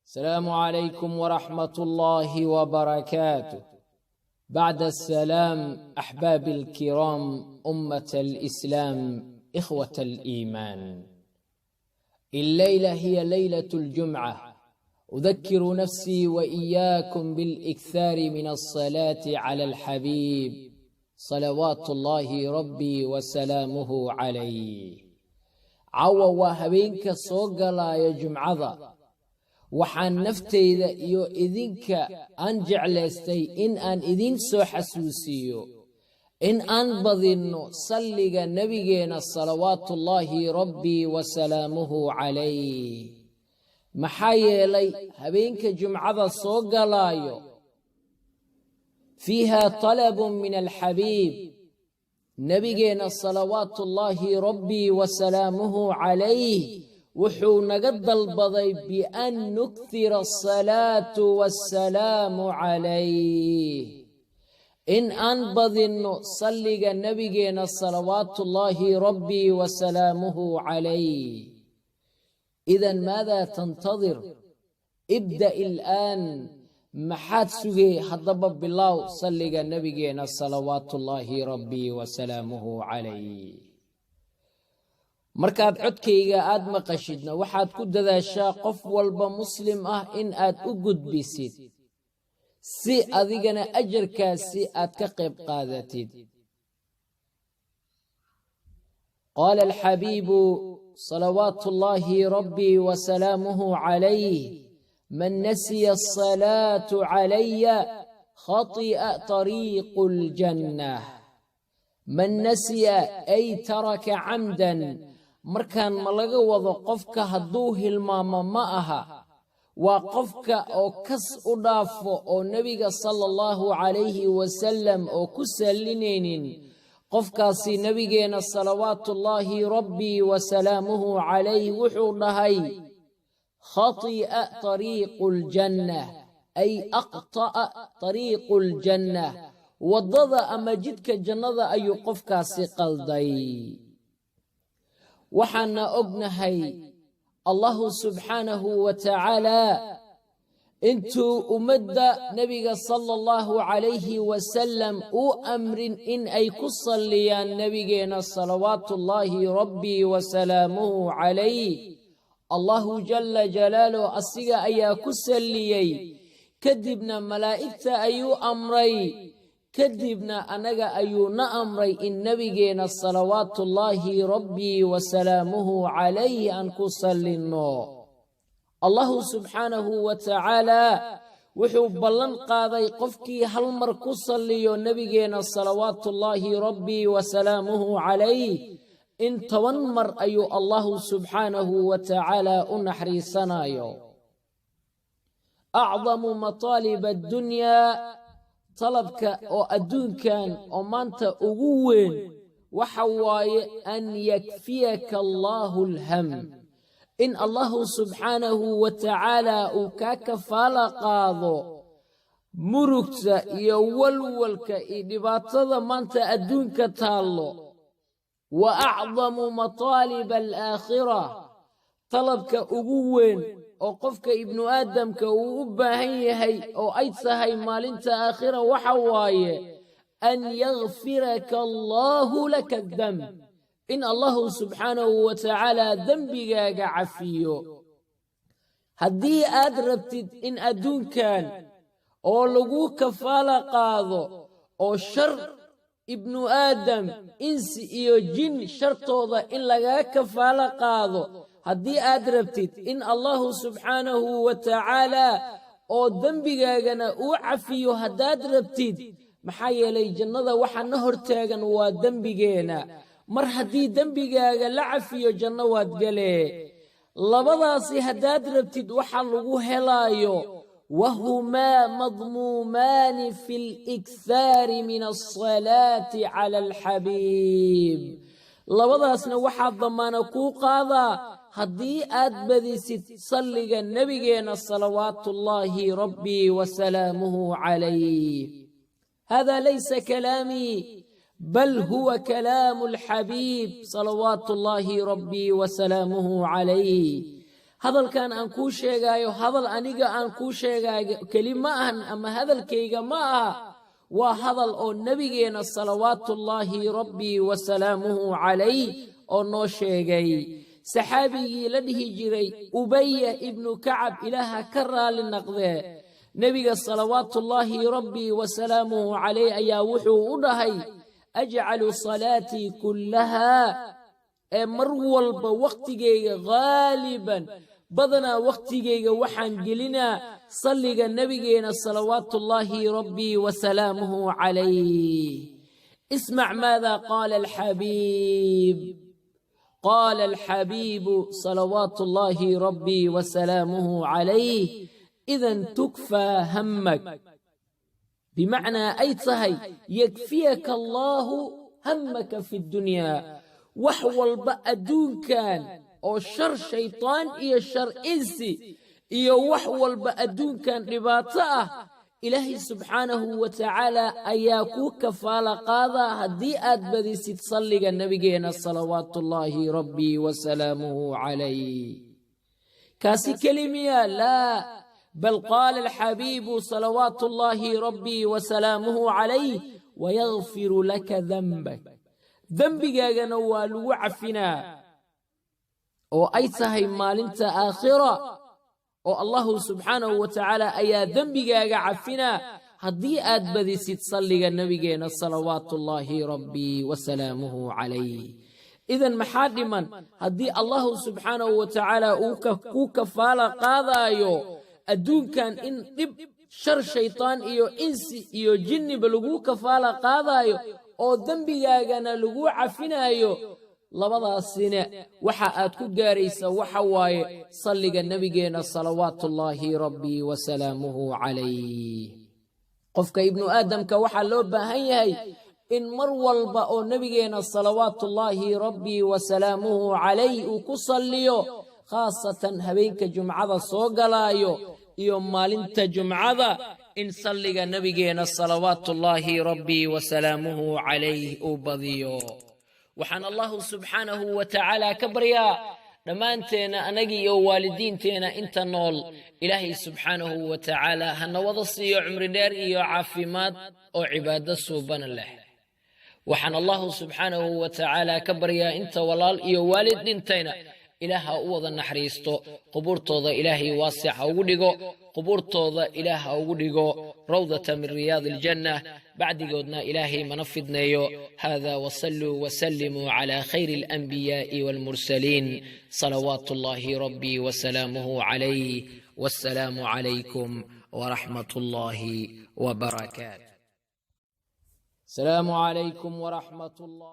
Asalaamu calaykum waraxmat ullaahi wbarakaatuh. Bacda asalaam, axbaabi alkiraam, ummat alislaam, ikhwat aliimaan, الليلة هي ليلة الجمعة. أذكر نفسي وإياكم بالإكثار من الصلاة على الحبيب صلوات الله ربي وسلامه عليه. Cawa waa habeenka soo galaya Jumcada. Waxaan naftayda iyo idinka aan jeclaystay in aan idiin soo xasuusiyo in aan badinno salliga nebigeena salawaatullaahi rabbii wa salaamuhu calayh. Maxaa yeelay, habeenka Jumcada soo galaayo fiiha talabun min alxabiib, nebigeenna salawaatullaahi rabbii wa salaamuhu calayh wuxuu naga dalbaday bian nukthira asalaatu wassalaamu calayh, in aan badinno salliga nebigeenna salawaatullaahi rabbii wa salaamuhu calayh. Idan, maadaa tantadir? Ibda ilaan. Maxaad sugee? Haddaba bilaaw salliga nebigeenna salawaatullaahi rabbii wa salaamuhu calayh. Markaad codkayga aad maqashidna, waxaad ku dadaashaa qof walba Muslim ah in aad u gudbisid, si adigana ajarkaasi aad ka qayb qaadatid. Qaala alxabiibu salawaatu ullaahi rabbii wa salaamuhu calayh: man nasiya asalaatu calaya khati'a طariiqu اljannah. Man nasiya ay taraka camdan. Markaan ma laga wado qofka hadduu hilmaamo, ma aha. Waa qofka oo kas u dhaafo oo nebiga sala allahu calayhi wasalam oo ku sallinaynin. Qofkaasi nebigeenna salawaatullaahi rabbii wa salaamuhu calayh wuxuu dhahay: khati'a طariiqu اljannah, ay aqta'a طariiqu اljannah. Waddada ama jidka jannada ayuu qofkaasi qalday. Waxaana ognahay Allahu subxaanahu wa tacaala intuu ummadda nebiga sala allahu calayhi wasalam u amrin in ay ku salliyaan nebigeenna salawaatullaahi rabbii wa salaamuhu calayh, Allahu jalla jalaaluh asiga ayaa ku salliyey. Kadibna malaa'igta ayuu amray. Kadibna annaga ayuu na amray in nebigeenna salawaatullaahi rabbii wa salaamuhu calayh aan ku sallinno. Allahu subxaanahu wa tacaala wuxuu ballan qaaday qofkii hal mar ku salliyo nebigeenna salawaatullaahi rabbii wa salaamuhu calayh in 10 mar ayuu Allahu subxaanahu wa tacaala u naxariisanayo. Acdamu mataalib addunyaa, talabka oo adduunkan oo maanta ugu weyn, waxa waaye an yakfiyaka allaahu alham, in Allahu subxaanahu wa tacaala uu kaa kafaala qaado murugta iyo walwalka iyo dhibaatada maanta adduunka taallo. Wa acdamu mataalib alaakhira, talabka ugu weyn oo qofka ibnu aadamka uu u baahan yahay oo ay tahay maalinta aakhira, waxa waaye an yakfiraka allaahu laka damb, in Allahu subxaanahu wa tacaala dembigaaga cafiyo. Haddii aad rabtid in adduunkan oo lagu kafaala qaado oo shar ibnu aadam, insi iyo jin shartooda in lagaa kafaalo qaado, haddii aad rabtid in Allahu subxaanahu wa tacaala oo dembigaagana uu cafiyo haddaad rabtid, maxaa yeelay jannada waxa na hortaagan waa dembigeenna. Mar haddii dembigaaga la cafiyo, janno waad galee. Labadaasi haddaad rabtid, waxa lagu helaayo wahumaa madmuumaani fi likhaari min alsalaati cala alxabiib. Labadaasna waxaa damaana kuu qaadaa haddii aad badisid salliga nebigeenna salawaatullaahi rabbii wa salaamuhu calayh. Hada laysa kalaamii, bal huwa kalaamu alxabiib salawaatu ullaahi rabbii wa salaamuhu calayh. Hadalkan aan kuu sheegaayo hadal aniga aan kuu sheegaayo keli ma ahan ama hadalkayga ma aha, waa hadal oo nebigeena salawaatullaahi rabbii wa salaamuhu calayh oo noo sheegay. Saxaabigii la dhihi jiray Ubaya ibnu Kacab, Ilaaha ka raali naqdee, nebiga salawaatullaahi rabbii wa salaamuhu calayh ayaa wuxuu u dhahay: ajcalu salaatii kullahaa, ee mar walba wakhtigayga, ghaaliban badanaa wakhtigayga waxaan gelinaa salliga nebigeena salawaatullaahi rabbii wa salaamuhu calayh. Ismac maada qaala alxabiib. Qaala alxabiibu salawaatullaahi rabbii wa salaamuhu calayh: idan tukfaa hammak, bimacnaa ay tahay yakfiyaka allaahu hammaka fi ddunyaa. Wax walba adduunkan oo shar shaytaan iyo shar insi iyo wax walba adduunkan dhibaato ah, Ilaahay subxaanahu wa tacaala ayaa kuu kafaala qaadaa haddii aad badisid salliga nebigeena salawaatullaahi rabbii wa salaamuhu calayh. Kaasi kelimiya? Laa, bal qaala alxabiibu salawaatullaahi rabbii wa salaamuhu calayh: wayakfiru laka dembak, dembigaagana waa lagu cafinaa, oo ay tahay maalinta aakhira oo Allahu subxaanahu wa tacaala ayaa dembigaaga cafinaa haddii aad badisid salliga nebigeena salawaatullaahi rabbii wa salaamuhu calayh. Idan maxaa dhiman haddii Allahu subxaanahu wa tacaala uu kuu kafaala qaadaayo adduunkan in dhib shar shaytaan iyo insi iyo jinniba laguu kafaala qaadaayo oo dembigaagana laguu cafinaayo? Labadaasina waxa aad ku gaaraysa waxa waaye salliga nebigeenna salawaatullaahi rabbii wa salaamuhu calayh. Qofka ibnu aadamka waxaa loo baahan yahay in mar walba oo nebigeenna salawaatullaahi rabbii wa salaamuhu calayh uu ku salliyo, khaasatan habeenka jumcada soo galaayo iyo maalinta jumcada, in salliga nebigeenna salawaatullaahi rabbii wa salaamuhu calayh uu badiyo. Waxaan Allahu subxaanahu wa tacaala ka baryaa dhammaanteenna, annagii iyo waalidiinteenna inta nool, Ilaahay subxaanahu wa tacaala hana wada siiyo cumri dheer iyo caafimaad oo cibaado suubana leh. Waxaan Allahu subxaanahu wa tacaala ka baryaa inta walaal iyo waalid dhintayna, Ilaah ha u wada naxariisto, qubuurtooda Ilaahay waasic ha ugu dhigo, qubuurtooda Ilaah ha ugu dhigo rawdata min riyaadi aljanna, bacdigoodna Ilaahay mana fidneeyo. Hada wasaluu wasalimuu cala khayri alanbiyaai walmursaliin salawaat ullahi rabbii wasalaamuhu calayh. Wassalaamu calaykum waraxmat ullahi wabarakaatu. Asalaamu calaykum waraxmat ullah.